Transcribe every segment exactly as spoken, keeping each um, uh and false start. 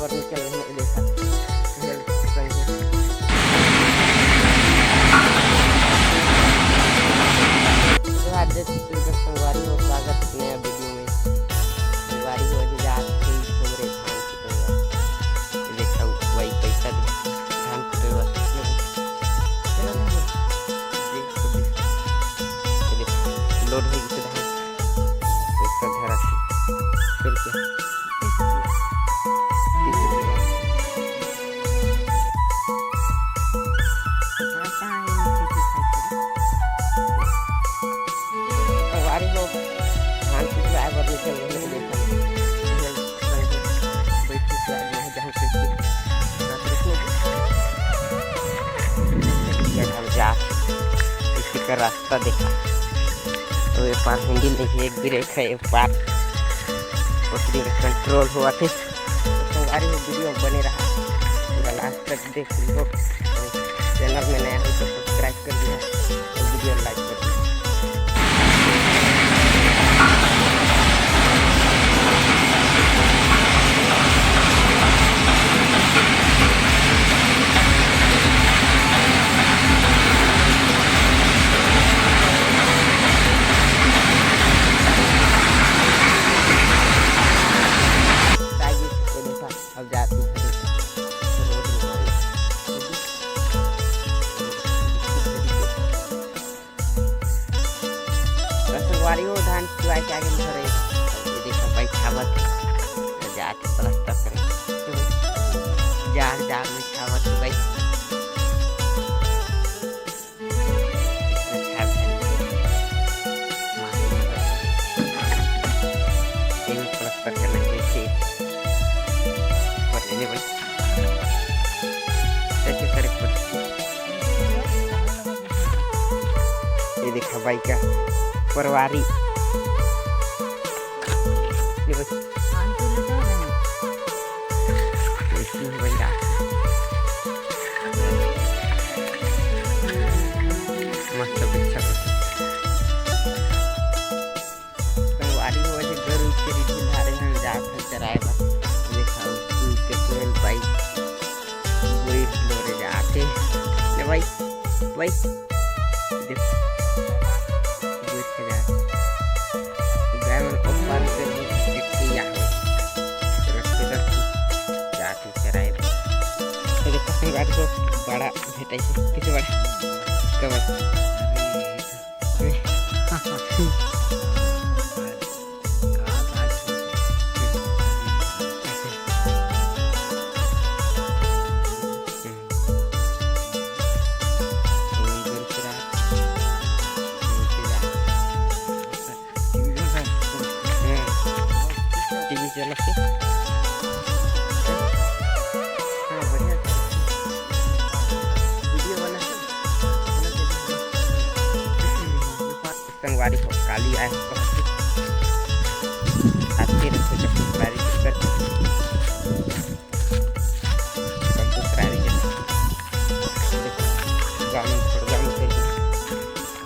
और निकल गए, ये देखा। हेल संगे। जोहार, जय छत्तीसगढ़ संगवारी हो, स्वागत नया वीडियो में। संगवारी हो, आज जात के हमरे धान कुटे बर। ये देखा, वही पैसा दे, धान कुटे बर। चलो, चलो। ये देखा, लोड हो गई धान। पैसा धरा के। चल के। संगवारी हो, धान कुटाए बर निकल गए, देखा। बैठ के आज मैं जाऊँ कैसे। हम जा, इसी का रास्ता देखा। तो ये पार हैंडल नहीं है, एक ब्रेक है, एक पार ओतनी के कंट्रोल हुआ थे। तो संगवारी हो, वीडियो बने रहा, पूरा लास्ट तक देख लो। चैनल में नया हो तो सब्सक्राइब कर दिया और वीडियो लाइक कर दिया। अब जाती हूँ। तो संगवारी हो, धान कुटाए के आगे में घरे। ये देखो भाई, छावत हे। तो जाके प्लास्टर करे। जाड़, जाड़ में छावत हे भाई। इतना छाप है। ये भी प्लास्टर करना है, जैसे कर लेने भाई। कैसे करे पड़ती? ये देखा भाई का परवारी। ये बस। इसमें बन रहा। मस्त बिच्छा। संगवारी हो, ऐसे गरु छेरी ढिल्हारे हम जात हन चराए बर। देखा, दूध के कोयल बाई। गोइठ लोरे जात हे। ले भाई, भाई। देख। गोइठ के जात। गाय मन को पाल के एक ठे या। रस्ते तक जात हे चराए बर। ये देखो, संगवारी हो, बड़ा भेटाई हे। किसे बड़ा? कबर। टीवी चला के। हाँ, बढ़िया। वीडियो बना के। संगवारी हो, काली आए हो। आते रहिथे तो संगवारी कर। संगवारी के। गाँव में छोड़, गाँव में चल।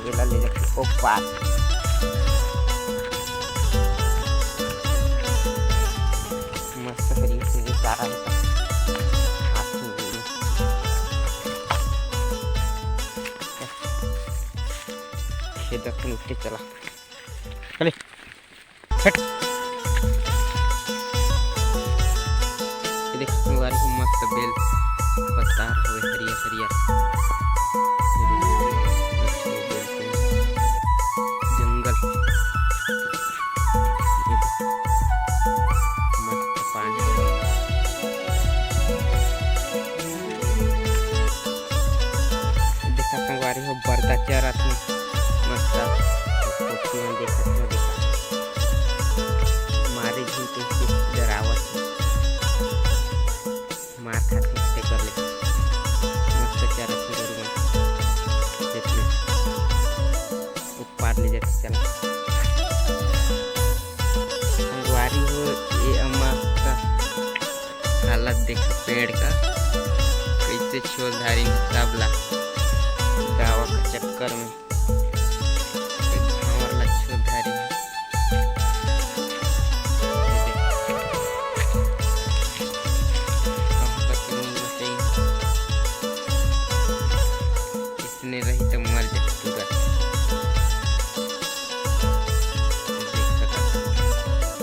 ये ला ले जाके ओ पार। मस्त हरी से ये सारा है। हाथ में ले ले। खेत अपन उठ के चला। चले। हट। ये देख, संगवारी हो, मस्त बेल पत्ता हवे हरियर हरियर। ये देख, मस्त बेल के जंगल। ये देख, मस्त पानी। देखा संगवारी हो, बरदा चरत हे मस्त। पोती मन देखत हो, देखा। मारे झिन कहिके डरावत हे। मार खाथे तेकर ले। मस्त चरत हे गरु मन। देख ले। पार ले जाथे, चला। संगवारी हो, ये अम्मा का हालत देख, पेड़ का कैसे छोल धारिन हे सब ला गावा के चक्कर में।